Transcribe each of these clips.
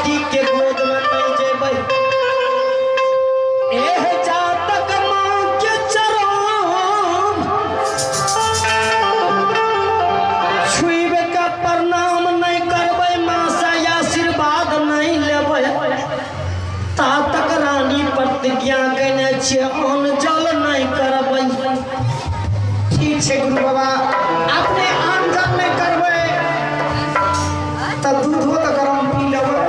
पति के गोद में नहीं जेबै। एह जातक माँ के चरण छुइबे के प्रणाम नहीं करबै, माँ से आशीर्वाद नहीं लेबै, ता तक रानी प्रतिज्ञा केने छियै अन्न जल नहीं करबै। ठीक छै गुरु बाबा, अपने अन्न जल नहीं करबै तऽ दूधो तऽ गरम पी लेबै।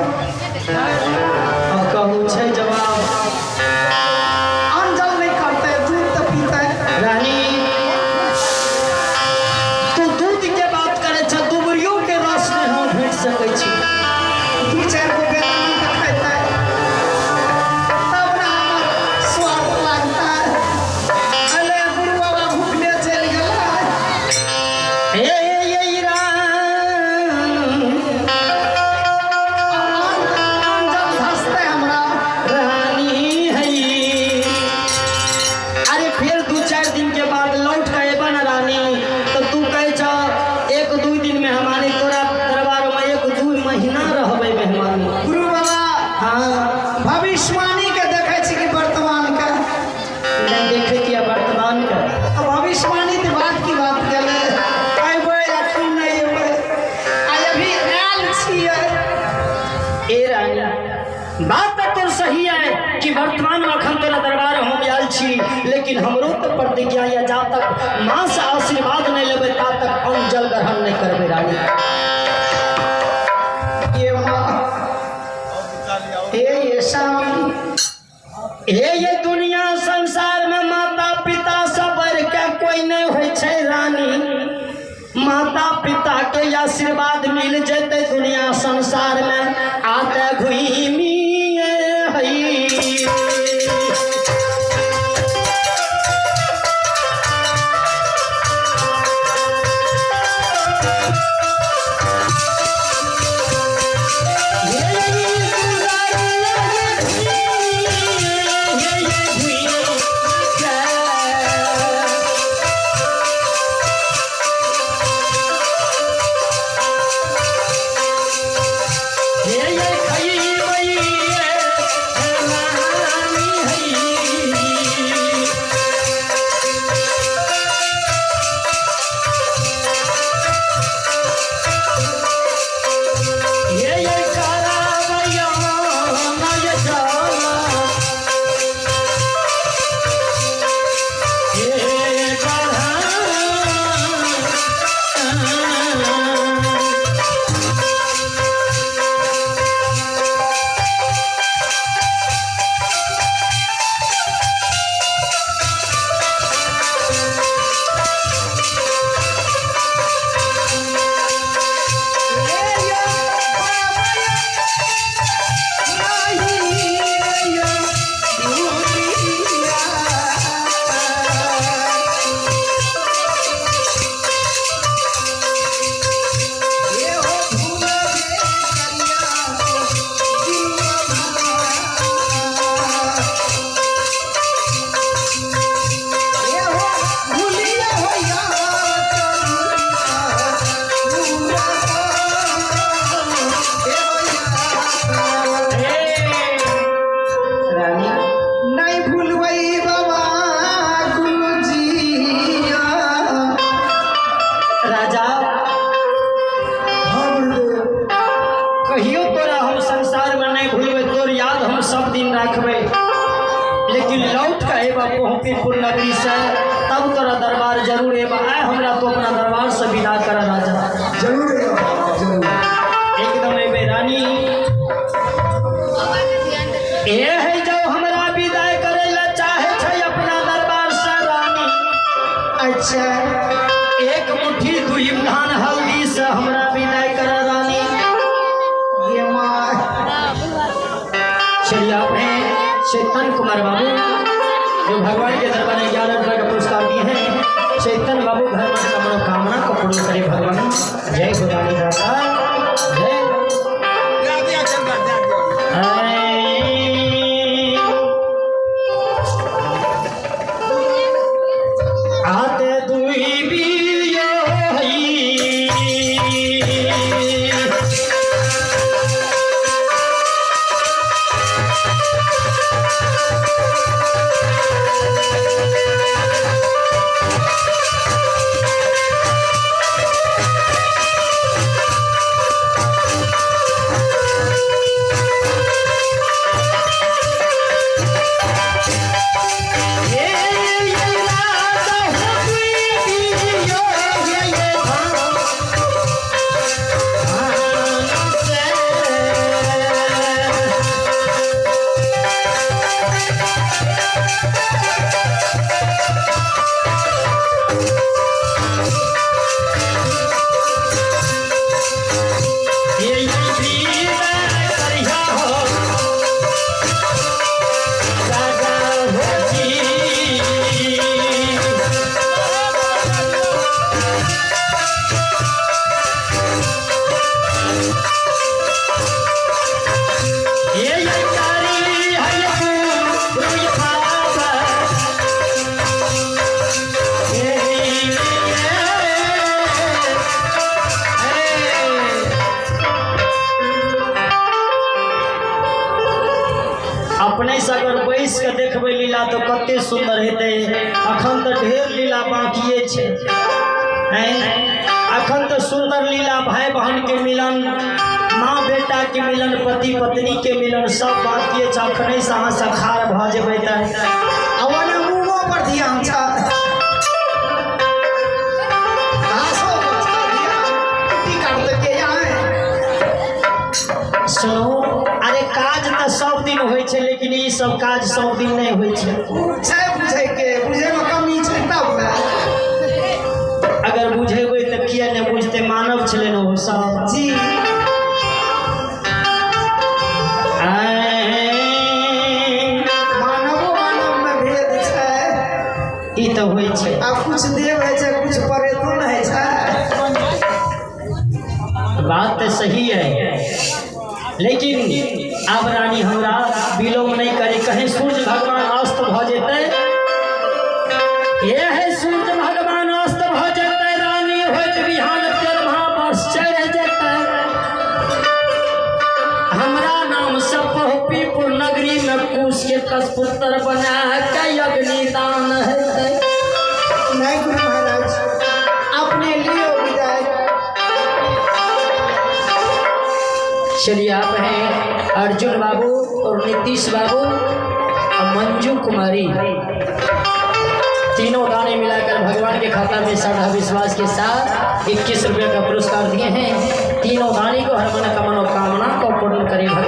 कहू छै जवाब। अन्न जल नहीं करतै, दूध तऽ पीतै। रानी तू दूध के बात करे छ, दुबरियो के रस नहीं हम भेट सकै छी। दू चारि गो बेदाना तऽ खैतै तब ने हमर स्वाद लागतै। अले गुरु बाबा भूखले चलि गेलै। हे ये राम, अन्न जल धसतै हमरा। रानी है, अरे फिर 2-4 दिन के बाद लौट के अबा ना रानी, तो तू कहे छ 1-2 दिन में हमारे तोरा दरबार में 1-2 महीना रहबै मेहमानी। गुरु बाबा, हाँ, भविष्यवाणी के देखै छी कि वर्तमान के? नहीं देखे किया वर्तमान के। तो भविष्यवाणी के बात की बात गेलै, अयबै आ कि नहि अयबै, आ अभी आयल छियै। ए रानी, बात तो तोर सही है कि वर्तमान में अखन तोरा दरबार हम आयल छी, लेकिन हमरो तो प्रतिज्ञा या जा तक माँ से आशीर्वाद नहीं लेबै ता तक अन्न जल ग्रहण नहीं करबै रानी। ये माँ, हे ये स्वामी, हे ये दुनिया संसार में माता पिता से बढ़ के कोई नहीं होइ छै रानी। माता पिता के आशीर्वाद मिल जेतै दुनिया संसार में आते घुमी है। रानी नहीं भूलबै बाबा गुरुजी। राजा, हाँ गुरुदेव। कहियो तोरा हम संसार में नहीं भूलबै, तोर याद हम सब दिन राखबै, लेकिन लौट के अयबा पहुँचीपुर नगरी से तब तोरा दरबार जरूर अयबा। आय हमरा तो अपना दरबार से विदा कर राजा। जरूर अयबा बाबा, जरूर। एकदम अयबै रानी। ए है जो हमरा विदाई करे ला चाहे छै अपना दरबार से रानी। अच्छा। एक मुट्ठी दुई धान हल्दी से हमरा विदाई कर रानी। ये माँ। चलिए आप हैं चेतन कुमार बाबू जो भगवान के दरबार में 11 रुपए का पुरस्कार दिए हैं। चेतन बाबू घर में का मनोकामना को पूर्ण करे भगवान। जय हो रानी दाता जय। आते दुई बियो हई। अपने से अगर बैस के देखबै लीला तऽ कते सुंदर हेतै। अखन तऽ ढेर लीला बाकिए छै। अखन तऽ सुंदर लीला भाई बहन के मिलन, माँ बेटा के मिलन, पति पत्नी के मिलन सब बाकिए छै। अखने से अहाँ सखार भऽ जेबै तऽ आ ओने मुँहो पर ध्यान छै, घासो पर छै ध्यान, कुट्टी काट देलकै यहाँ। सुनू, अरे काज तऽ सब दिन होइ छै, लेकिन ई सब काज सब दिन नहि होइ छै। छै बुझै के, बुझै मे कमी छै तब ने। अगर बुझेबै तऽ किया नहि बुझतै, मानव छलै ने ओ सब। जी। मानवो मानव मे भेद छै। ई तऽ होइ छै। आ कुछ देव होइ छै, कुछ परेतो ने होइ छै। बात तऽ सही है, लेकिन आब रानी हमरा विलोम नहीं करे, कहीं सूर्य भगवान अस्त भऽ जेतै। ये है सूर्य भगवान अस्त भऽ जेतै, रानी होइत बिहान 13वां वर्ष चढ़ि जेतै। हमरा नाम से पहुपीपुर नगरी में कुश के कशपुत्र बना के अग्निदान हेतै। नहीं गुरु महाराज, अपने लियो विदाई। चलिए, आप हैं अर्जुन बाबू और नीतीश बाबू और मंजू कुमारी, तीनों दाने मिलाकर भगवान के खाता में श्रद्धा विश्वास के साथ 21 रुपये का पुरस्कार दिए हैं। तीनों दानी को हर मन का मनोकामना को पूर्ण करे भगवान।